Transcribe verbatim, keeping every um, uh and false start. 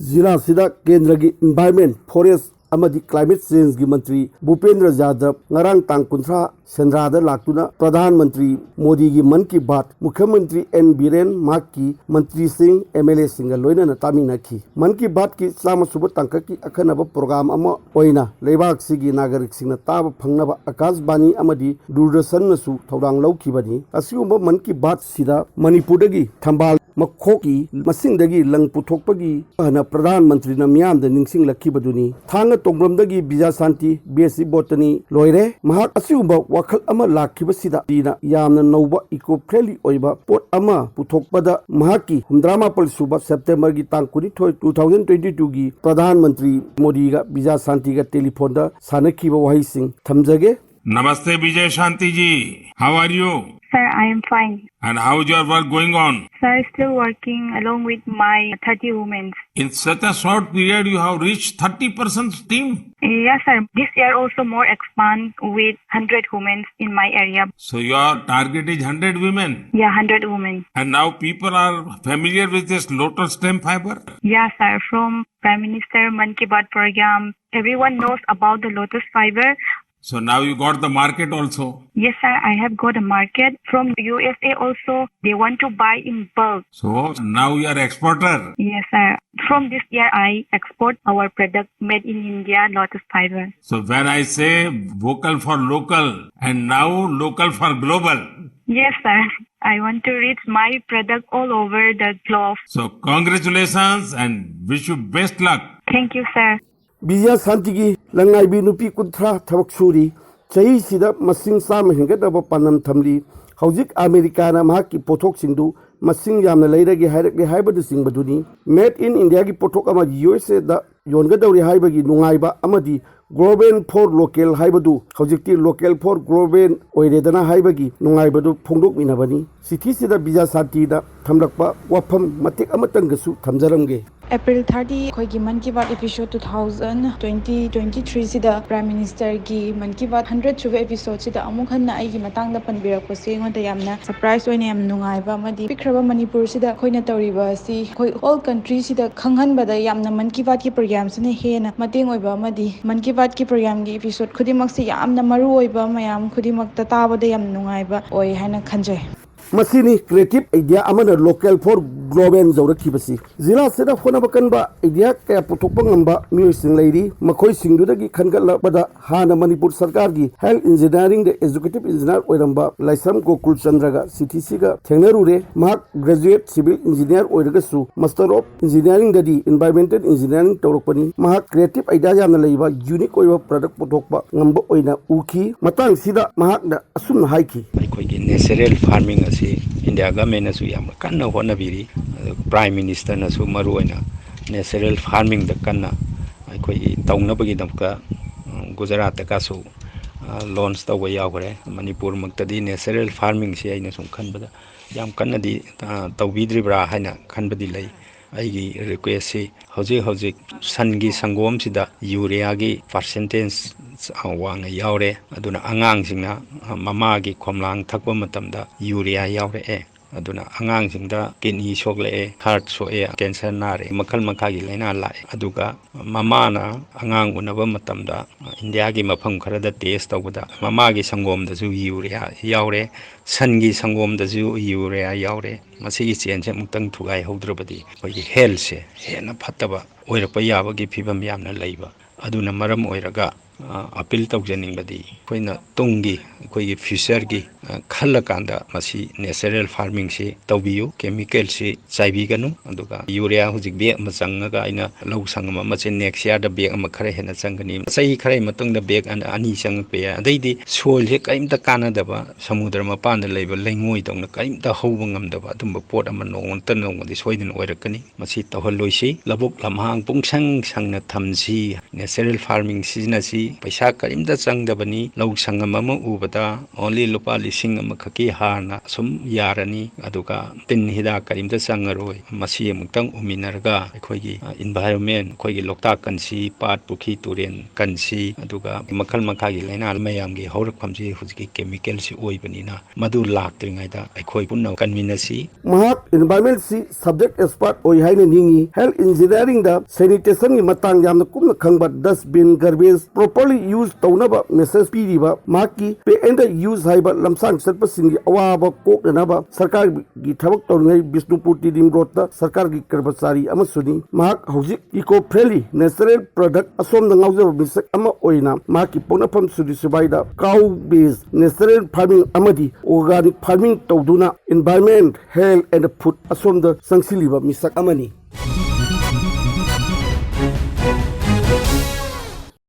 ꯖꯤꯂꯥꯁꯤꯗ ꯀꯦꯟꯗ꯭ꯔꯒꯤ environment, forest ꯑꯃꯗꯤ climate ꯆꯦꯟꯖꯒꯤ ꯃꯟꯇ꯭ꯔꯤ ꯚꯨꯄꯦꯟꯗ꯭ꯔ ꯌꯥꯗꯕ ꯉꯔꯥꯡ ꯇꯥꯡ ꯀꯨꯟꯊ꯭ꯔꯥ ꯁꯦꯟꯗ꯭ꯔꯥꯗ ꯂꯥꯛꯇꯨꯅ ꯄ꯭ꯔꯙꯥꯟ ꯃꯟꯇ꯭ꯔꯤ ꯃꯣꯗꯤꯒꯤ ꯃꯟ ꯀꯤ ꯕꯥꯠ ꯃꯨꯈ꯭ꯌ ꯃꯟꯇ꯭ꯔꯤ ꯑꯦꯟ ꯕꯤꯔꯦꯟ, ꯃꯍꯥꯛꯀꯤ ꯃꯟꯇ꯭ꯔꯤꯁꯤꯡ, ꯑꯦꯝ ꯑꯦꯜ ꯑꯦꯁꯤꯡꯒ ꯂꯣꯏꯅꯅ ꯇꯥꯃꯤꯟꯅꯈꯤ꯫ ꯃꯟ ꯀꯤ ꯕꯥꯠꯀꯤ ꯆꯥꯝꯃ ꯁꯨꯕ ꯇꯥꯡꯀꯛꯀꯤ ꯑꯈꯟꯅꯕ ꯄ꯭ꯔꯣꯒ꯭ꯔꯥꯝ ꯑꯃ ꯑꯣꯏꯅ ꯂꯩꯕꯥꯛꯁꯤꯒꯤ ꯅꯥꯒꯔꯤꯛꯁꯤꯡꯅ ꯇꯥꯕ ꯐꯪꯅꯕ ꯑꯀꯥꯁꯕꯥꯅꯤ ꯑꯃꯗꯤ ꯗꯨꯔꯗꯔꯁꯟꯅꯁꯨ ꯊꯧꯗꯥꯡ ꯂꯧꯈꯤꯕꯅꯤ꯫ ꯑꯁꯤꯒꯨꯝꯕ ꯃꯟ ꯀꯤ ꯕꯥꯠꯁꯤꯗ ꯃꯅꯤꯄꯨꯔꯗꯒꯤ ꯊꯝꯕꯥꯜ ꯃꯈꯣꯛꯀꯤ ꯃꯁꯤꯡꯗꯒꯤ ꯂꯪ ꯄꯨꯊꯣꯛꯄꯒꯤ ꯍꯥꯟꯅ ꯄ꯭ꯔꯙꯥꯟ ꯃꯟꯇ꯭ꯔꯤꯅ ꯃꯤꯌꯥꯝꯗ ꯅꯤꯡꯁꯤꯡꯂꯛꯈꯤꯕꯗꯨꯅꯤ꯫ ꯊꯥꯡꯒ ꯇꯣꯡꯕ꯭ꯔꯝꯗꯒꯤ ꯕꯤꯖꯌ ꯁꯥꯟꯇꯤ, ꯕꯤ ꯑꯦꯁ ꯁꯤ ꯕꯣꯇꯅꯤ ꯂꯣꯏꯔꯦ꯫ ꯃꯍꯥꯛ ꯑꯁꯤꯒꯨꯝꯕ ꯋꯥꯈꯜ ꯑꯃ ꯂꯥꯛꯈꯤꯕꯁꯤꯗ ꯌꯥꯝꯅ ꯅꯧꯕ, ꯏꯀꯣ ꯐ꯭ꯔꯦꯟꯂꯤ ꯑꯣꯏꯕ ꯄꯣꯠ ꯑꯃ ꯄꯨꯊꯣꯛꯄꯗ ꯃꯍꯥꯛꯀꯤ ꯍꯨꯝꯗ꯭ꯔꯥ ꯃꯥꯄꯜ ꯁꯨꯕ ꯁꯦꯞꯇꯦꯝꯕꯔꯒꯤ ꯇꯥꯡ ꯀꯨꯟꯅꯤꯊꯣꯏ, ꯇꯨ ꯊꯥꯎꯖꯟ ꯇ꯭ꯋꯦꯟꯇꯤ ꯇꯨꯒꯤ ꯄ꯭ꯔꯙꯥꯟ ꯃꯟꯇ꯭ꯔꯤ ꯃꯣꯗꯤꯒ ꯕꯤꯖꯌ ꯁꯥꯟꯇꯤꯒ ꯇꯦꯂꯤꯐꯣꯟꯗ ꯁꯥꯟꯅꯈꯤꯕ ꯋꯥꯍꯩꯁꯤꯡ ꯊꯝꯖꯒꯦ꯫ Namaste, Vijay Shanti ji. How are you? Sir, I am fine. And how is your work going on? Sir, still working along with my thirty women. In such a short period, you have reached thirty percent team? Yes, sir. This year also more expand with hundred women in my area. So your target is hundred women? Yeah, hundred women. And now people are familiar with this lotus stem fiber? Yeah, sir. From Prime Minister Mann Ki Baat program, everyone knows about the lotus fiber. So now you got the market also. Yes, sir. I have got a market. From U S A also, they want to buy in bulk. So now you are exporter. Yes, sir. From this year, I export our product made in India, lotus fiber. So when I say vocal for local and now local for global. Yes, sir. I want to reach my product all over the globe. So congratulations and wish you best luck. Thank you, sir. Bijay ꯁꯥꯟꯇꯤꯒꯤ ꯂꯪꯉꯥꯏꯕꯤ ꯅꯨꯄꯤ ꯀꯨꯟꯊ꯭ꯔꯥ ꯊꯕꯛ ꯁꯨꯔꯤ꯫ ꯆꯍꯤꯁꯤꯗ ꯃꯁꯤꯡ ꯆꯥꯝꯃ ꯍꯦꯟꯒꯠꯅꯕ ꯄꯥꯟꯗꯝ ꯊꯝꯂꯤ꯫ ꯍꯧꯖꯤꯛ ꯑꯃꯦꯔꯤꯀꯥꯅ ꯃꯍꯥꯛꯀꯤ ꯄꯣꯠꯊꯣꯛꯁꯤꯡꯗꯨ ꯃꯁꯤꯡ ꯌꯥꯝꯅ ꯂꯩꯔꯒꯦ ꯍꯥꯏꯔꯛꯂꯦ ꯍꯥꯏꯕꯅꯆꯤꯡꯕꯗꯨꯅꯤ꯫ Made in Indiaꯒꯤ ꯄꯣꯠꯊꯣꯛ ꯑꯃ ꯌꯨ ꯑꯦꯁ ꯑꯦꯗ ꯌꯣꯟꯒꯗꯧꯔꯤ ꯍꯥꯏꯕꯒꯤ ꯅꯨꯡꯉꯥꯏꯕ ꯑꯃꯗꯤ Global for Local ꯍꯥꯏꯕꯗꯨ ꯍꯧꯖꯤꯛꯇꯤ Local for Global ꯑꯣꯏꯔꯦꯗꯅ ꯍꯥꯏꯕꯒꯤ ꯅꯨꯡꯉꯥꯏꯕꯗꯨ ꯐꯣꯡꯗꯣꯛꯃꯤꯟꯅꯕꯅꯤ꯫ ꯆꯤꯊꯤꯁꯤꯗ ꯕꯤꯖꯌ ꯁꯥꯟꯇꯤꯅ ꯊꯝꯂꯛꯄ ꯋꯥꯐꯝ ꯃꯇꯦꯛ ꯑꯃꯇꯪꯒꯁꯨ ꯊꯝꯖꯔꯝꯒꯦ꯫ April thirty, ꯑꯩꯈꯣꯏꯒꯤ Mann Ki Baat episode two thousand twenty twenty-three ꯁꯤꯗ Prime Ministerꯒꯤ Mann Ki Baat hundred ꯁꯨꯕ episode ꯁꯤꯗ ꯑꯃꯨꯛ ꯍꯟꯅ ꯑꯩꯒꯤ ꯃꯇꯥꯡꯗ ꯄꯟꯕꯤꯔꯛꯄꯁꯦ ꯑꯩꯉꯣꯟꯗ ꯌꯥꯝꯅ surprise ꯑꯣꯏꯅ ꯌꯥꯝ ꯅꯨꯡꯉꯥꯏꯕ ꯑꯃꯗꯤ ꯄꯤꯛꯈ꯭ꯔꯕ ꯃꯅꯤꯄꯨꯔꯁꯤꯗ ꯑꯩꯈꯣꯏꯅ ꯇꯧꯔꯤꯕ ꯑꯁꯤ ꯑꯩꯈꯣꯏ whole country ꯁꯤꯗ ꯈꯪꯍꯟꯕꯗ ꯌꯥꯝꯅ Mann Ki Baatꯀꯤ programꯁꯤꯅ ꯍꯦꯟꯅ ꯃꯇꯦꯡ ꯑꯣꯏꯕ ꯑꯃꯗꯤ Mann Ki Baatꯀꯤ programꯒꯤ episode ꯈꯨꯗꯤꯡꯃꯛꯁꯤ ꯌꯥꯝꯅ ꯃꯔꯨ ꯑꯣꯏꯕ, ꯃꯌꯥꯝ ꯈꯨꯗꯤꯡꯃꯛꯇ ꯇꯥꯕꯗ ꯌꯥꯝ ꯅꯨꯡꯉꯥꯏꯕ ꯑꯣꯏ ꯍꯥꯏꯅ ꯈꯟꯖꯩ꯫ ꯃꯁꯤꯅꯤ creative idea ꯑꯃꯅ local for global ꯌꯧꯔꯛꯈꯤꯕꯁꯤ꯫ ꯖꯤꯂꯥ ꯑꯁꯤꯗ ꯍꯣꯠꯅꯕ ꯀꯟꯕ idea ꯀꯌꯥ ꯄꯨꯊꯣꯛꯄ ꯉꯝꯕ ꯃꯤꯑꯣꯏꯁꯤꯡ ꯂꯩꯔꯤ꯫ ꯃꯈꯣꯏꯁꯤꯡꯗꯨꯗꯒꯤ ꯈꯟꯒꯠꯂꯛꯄꯗ ꯍꯥꯟꯅ ꯃꯅꯤꯄꯨꯔ ꯁꯔꯀꯥꯔꯒꯤ health engineeringꯗ executive engineer ꯑꯣꯏꯔꯝꯕ ꯂꯥꯏꯁ꯭ꯔꯝ ꯒꯣꯀꯨꯜ ꯆꯟꯗ꯭ꯔꯒ ꯁꯤꯊꯤꯁꯤꯒ ꯊꯦꯡꯅꯔꯨꯔꯦ꯫ ꯃꯍꯥꯛ graduate civil engineer ꯑꯣꯏꯔꯒꯁꯨ Master of Engineeringꯗꯗꯤ environmental engineering ꯇꯧꯔꯛꯄꯅꯤ꯫ ꯃꯍꯥꯛ creative idea ꯌꯥꯝꯅ ꯂꯩꯕ, unique ꯑꯣꯏꯕ product ꯄꯨꯊꯣꯛꯄ ꯉꯝꯕ ꯑꯣꯏꯅ ꯎꯈꯤ꯫ ꯃꯇꯥꯡꯁꯤꯗ ꯃꯍꯥꯛꯅ ꯑꯁꯨꯝꯅ ꯍꯥꯏꯈꯤ꯫ ꯑꯩꯈꯣꯏꯒꯤ natural farming ꯑꯁꯤ India governmentꯅꯁꯨ ꯌꯥꯝꯅ ꯀꯟꯅ ꯍꯣꯠꯅꯕꯤꯔꯤ꯫ ꯑꯗꯨꯒ Prime Ministerꯅꯁꯨ ꯃꯔꯨꯑꯣꯏꯅ natural farmingꯗ ꯀꯟꯅ ꯑꯩꯈꯣꯏꯒꯤ ꯇꯧꯅꯕꯒꯤꯗꯃꯛꯇ ꯒꯨꯖꯔꯥꯠꯇꯀꯥꯁꯨ launch ꯇꯧꯕ ꯌꯥꯎꯈ꯭ꯔꯦ꯫ ꯃꯅꯤꯄꯨꯔꯃꯛꯇꯗꯤ natural farmingꯁꯤ ꯑꯩꯅ ꯁꯨꯝ ꯈꯟꯕꯗ ꯌꯥꯝ ꯀꯟꯅꯗꯤ ꯇꯧꯕꯤꯗ꯭ꯔꯤꯕ꯭ꯔꯥ ꯍꯥꯏꯅ ꯈꯟꯕꯗꯤ ꯂꯩ꯫ ꯑꯩꯒꯤ requestꯁꯤ ꯍꯧꯖꯤꯛ ꯍꯧꯖꯤꯛ ꯁꯟꯒꯤ ꯁꯪꯒꯣꯝꯁꯤꯗ ureaꯒꯤ percentage ꯋꯥꯡꯅ ꯌꯥꯎꯔꯦ꯫ ꯑꯗꯨꯅ ꯑꯉꯥꯡꯁꯤꯡꯅ ꯃꯃꯥꯒꯤ ꯈꯣꯝꯂꯥꯡ ꯊꯛꯄ ꯃꯇꯝꯗ urea ꯌꯥꯎꯔꯛꯑꯦ꯫ ꯑꯗꯨꯅ ꯑꯉꯥꯡꯁꯤꯡꯗ kidney ꯁꯣꯛꯂꯛꯑꯦ, heart ꯁꯣꯛꯑꯦ, cancer ꯅꯥꯔꯦ, ꯃꯈꯜ ꯃꯈꯥꯒꯤ ꯂꯥꯏꯅꯥ ꯂꯥꯛꯑꯦ꯫ ꯑꯗꯨꯒ ꯃꯃꯥꯅ ꯑꯉꯥꯡ ꯎꯅꯕ ꯃꯇꯝꯗ Indiaꯒꯤ ꯃꯐꯝ ꯈꯔꯗ test ꯇꯧꯕꯗ ꯃꯃꯥꯒꯤ ꯁꯪꯒꯣꯝꯗꯁꯨ urea ꯌꯥꯎꯔꯦ, ꯁꯟꯒꯤ ꯁꯪꯒꯣꯝꯗꯁꯨ urea ꯌꯥꯎꯔꯦ꯫ ꯃꯁꯤꯒꯤ ꯆꯦꯟꯁꯦ ꯑꯃꯨꯛꯇꯪ ꯊꯨꯒꯥꯏꯍꯧꯗ꯭ꯔꯕꯗꯤ ꯑꯩꯈꯣꯏꯒꯤ healthꯁꯦ ꯍꯦꯟꯅ ꯐꯠꯇꯕ ꯑꯣꯏꯔꯛꯄ ꯌꯥꯕꯒꯤ ꯐꯤꯕꯝ ꯌꯥꯝꯅ ꯂꯩꯕ꯫ ꯑꯗꯨꯅ ꯃꯔꯝ ꯑꯣꯏꯔꯒ appeal ꯇꯧꯖꯅꯤꯡꯕꯗꯤ ꯑꯩꯈꯣꯏꯅ ꯇꯨꯡꯒꯤ ꯑꯩꯈꯣꯏꯒꯤ futureꯒꯤ ꯈꯜꯂꯀꯥꯟꯗ ꯃꯁꯤ natural farmingꯁꯤ ꯇꯧꯕꯤꯌꯨ, chemicalꯁꯤ ꯆꯥꯏꯕꯤꯒꯅꯨ꯫ ꯑꯗꯨꯒ urea ꯍꯧꯖꯤꯛ bag ꯑꯃ ꯆꯪꯉꯒ ꯑꯩꯅ ꯂꯧ ꯁꯪꯉꯝ ꯑꯃꯁꯦ next yearꯗ bag ꯑꯃ ꯈꯔ ꯍꯦꯟꯅ ꯆꯪꯒꯅꯤ꯫ ꯆꯍꯤ ꯈꯔꯒꯤ ꯃꯇꯨꯡꯗ bag ꯑꯅꯤ ꯆꯪꯉꯛꯄ ꯌꯥꯏ꯫ ꯑꯗꯩꯗꯤ soilꯁꯦ ꯀꯔꯤꯝꯇ ꯀꯥꯟꯅꯗꯕ ꯁꯃꯨꯗ꯭ꯔ ꯃꯄꯥꯟꯗ ꯂꯩꯕ ꯂꯩꯉꯣꯏꯗꯧꯅ ꯀꯔꯤꯝꯇ ꯍꯧꯕ ꯉꯝꯗꯕ ꯑꯗꯨꯝꯕ ꯄꯣꯠ ꯑꯃ ꯅꯣꯡꯃ ꯅꯠꯇ꯭ꯔ ꯅꯣꯡꯃꯗꯤ ꯁꯣꯏꯗꯅ ꯑꯣꯏꯔꯛꯀꯅꯤ꯫ ꯃꯁꯤ ꯇꯧꯍꯜꯂꯣꯏꯁꯤ꯫ ꯂꯧꯕꯨꯛ ꯂꯝꯍꯥꯡ ꯄꯨꯡꯁꯪ ꯁꯪꯅ ꯊꯝꯁꯤ꯫ Natural farming ꯁꯤꯖꯤꯟꯅꯁꯤ꯫ ꯄꯩꯁꯥ ꯀꯔꯤꯝꯇ ꯆꯪꯗꯕꯅꯤ꯫ ꯂꯧ ꯁꯪꯒꯝ ꯑꯃ ꯎꯕꯗ only ꯂꯨꯄꯥ ꯂꯤꯁꯤꯡ ꯑꯃꯈꯛꯀꯤ ꯍꯥꯔꯅ ꯑꯁꯨꯝ ꯌꯥꯔꯅꯤ, ꯑꯗꯨꯒ ꯇꯤꯟ ꯍꯤꯗꯥꯛ ꯀꯔꯤꯝꯇ ꯆꯪꯉꯔꯣꯏ꯫ ꯃꯁꯤ ꯑꯃꯨꯛꯇꯪ ꯎꯃꯤꯟꯅꯔꯒ ꯑꯩꯈꯣꯏꯒꯤ, ꯑ, environment, ꯑꯩꯈꯣꯏꯒꯤ ꯂꯣꯛꯇꯥꯛ ꯀꯟꯁꯤ, ꯄꯥꯠ, ꯄꯨꯈ꯭ꯔꯤ, ꯇꯨꯔꯦꯟ ꯀꯟꯁꯤ, ꯑꯗꯨꯒ ꯃꯈꯜ ꯃꯈꯥꯒꯤ ꯂꯥꯏꯅꯥ ꯃꯌꯥꯝꯒꯤ ꯍꯧꯔꯛꯐꯝꯁꯤ ꯍꯧꯖꯤꯛꯀꯤ chemicalꯁꯤ ꯑꯣꯏꯕꯅꯤꯅ, ꯃꯗꯨ ꯂꯥꯛꯇ꯭ꯔꯤꯉꯩꯗ ꯑꯩꯈꯣꯏ ꯄꯨꯟꯅ ꯀꯟꯃꯤꯟꯅꯁꯤ꯫ ꯃꯍꯥꯛ environmentꯁꯤ subject expert ꯑꯣꯏ ꯍꯥꯏꯅ ꯅꯤꯡꯏ꯫ Health engineeringꯗ sanitationꯒꯤ ꯃꯇꯥꯡ ꯌꯥꯝꯅ ꯀꯨꯞꯅ ꯈꯪꯕ, dustbin, garbage properly use ꯇꯧꯅꯕ message ꯄꯤꯔꯤꯕ ꯃꯍꯥꯛꯀꯤ pay and use ꯍꯥꯏꯕ ꯂꯝꯁꯥꯡ ꯆꯠꯄꯁꯤꯡꯒꯤ ꯑꯋꯥꯕ ꯀꯣꯛꯅꯅꯕ ꯁꯔꯀꯥꯔꯒꯤ ꯊꯕꯛ ꯇꯧꯔꯤꯉꯩ ꯕꯤꯁꯅꯨꯄꯨꯔ ꯇꯤꯗꯤꯝ ꯔꯣꯗꯇ ꯁꯔꯀꯥꯔꯒꯤ ꯀꯔꯃꯆꯥꯔꯤ ꯑꯃꯁꯨꯅꯤ꯫ ꯃꯍꯥꯛ ꯍꯧꯖꯤꯛ eco friendly natural product ꯑꯁꯣꯝꯗ ꯉꯥꯎꯖꯕ ꯃꯤꯁꯛ ꯑꯃ ꯑꯣꯏꯅ ꯃꯍꯥꯛꯀꯤ ꯄꯣꯛꯅꯐꯝ ꯁꯨꯔꯤ ꯁꯨꯕꯥꯏꯗ cow based natural farming ꯑꯃꯗꯤ organic farming ꯇꯧꯗꯨꯅ environment, health and food ꯑꯁꯣꯝꯗ ꯆꯪꯁꯤꯜꯂꯤꯕ ꯃꯤꯁꯛ ꯑꯃꯅꯤ꯫